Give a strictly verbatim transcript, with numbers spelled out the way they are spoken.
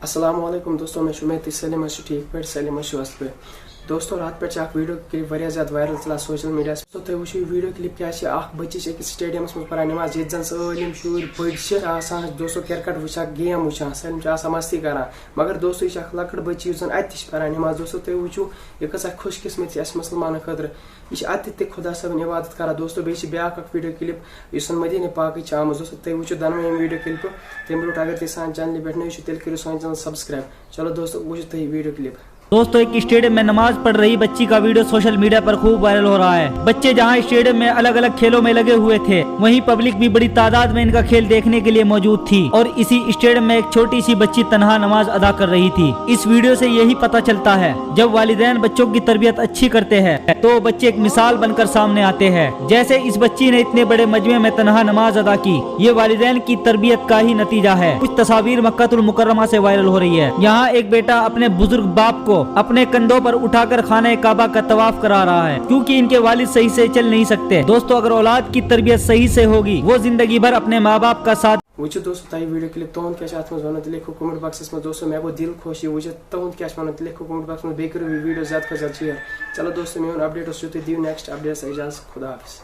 السلام علیکم دوستو، مےٚ چھُ اُمید تُہۍ سٲلِم ٲسِو ٹھیٖک پٲٹھۍ، سٲلِم ٲسِو اَصٕل پٲٹھۍ۔ دوستو، راتھ پٮ۪ٹھ چھِ اَکھ video clip واریاہ زیادٕ viral چلان social mediaہَس پٮ۪ٹھ۔ دوستو، تُہۍ وٕچھِو یہِ video clip کیٛاہ چھِ۔ اَکھ بٔچی چھِ أکِس stadiumَس منٛز پَران نٮ۪ماز، ییٚتہِ زَن سٲلِم شُرۍ بٔڑۍ چھِ آسان، دوستو، cricket وٕچھان، game وٕچھان، سٲلِم چھِ آسان مستی کَران۔ مگر دوستو، یہِ چھِ اَکھ لۄکٕٹ بٔچی یُس زَن اَتہِ تہِ چھِ پَران نٮ۪ماز۔ دوستو، تُہۍ وٕچھِو یہِ کۭژاہ خوش قسمتی چھِ اَسہِ مُسلمانَن خٲطرٕ۔ یہِ چھِ اَتہِ تہِ خۄدا صٲبٕنۍ عبادت کَران۔ دوستو، بیٚیہِ چھِ بیٛاکھ اَکھ video clip یُس زَن مدیٖنہ پاکٕچ چھِ آمٕژ۔ دوستو، تُہۍ وٕچھِو دۄنوَے یِم video clipہٕ۔ تَمہِ برونٛٹھ اگر تُہۍ سانہِ channelہِ پٮ۪ٹھ نٔوۍ چھِو، تیٚلہِ کٔرِو سانہِ channel subscribe۔ چلو دوستو، وٕچھِو تُہۍ video clip۔ दोस्तों, एक स्टेडियम में नमाज पढ़ रही बच्ची का वीडियो सोशल मीडिया पर खूब वायरल हो रहा है। बच्चे जहां स्टेडियम में अलग-अलग खेलों में लगे हुए थे, वहीं पब्लिक भी बड़ी तादाद में इनका खेल देखने के लिए मौजूद थी और इसी स्टेडियम में एक छोटी सी बच्ची तनहा नमाज अदा कर रही थी। इस वीडियो से यही पता चलता है, जब वालिदैन बच्चों की तरबियत अच्छी करते हैं तो बच्चे एक मिसाल बनकर सामने आते हैं। जैसे इस बच्ची ने इतने बड़े मजमे में तनहा नमाज अदा की, ये वालिदैन की तरबियत का ही नतीजा है। कुछ तस्वीर मक्कातुल मुकर्रमा से वायरल हो रही है। यहाँ एक बेटा अपने बुजुर्ग बाप को अपने कंधों पर उठाकर खाना काबा का तवाफ करा रहा है, क्योंकि इनके वालिद सही से चल नहीं सकते। दोस्तों, अगर औलाद की तरबियत सही से होगी, वो जिंदगी भर अपने माँ बाप का साथ وٕچھِو دوستو، تۄہہِ video clip تُہُنٛد کیٛاہ چھُ اَتھ منٛز وَنُن تہٕ لیکھِو comment boxَس منٛز۔ دوستو، مےٚ گوٚو دِل خۄش یہِ وٕچھِتھ۔ تُہُنٛد کیٛاہ چھُ وَنُن تہٕ لیکھِو comment boxَس منٛز۔ بیٚیہِ کٔرِو یہِ video زیادٕ کھۄتہٕ زیادٕ share۔ چلو دوستو، میون update اوس یُتُے۔ دِیِو next updateَس اِجازت۔ خدا حافظ۔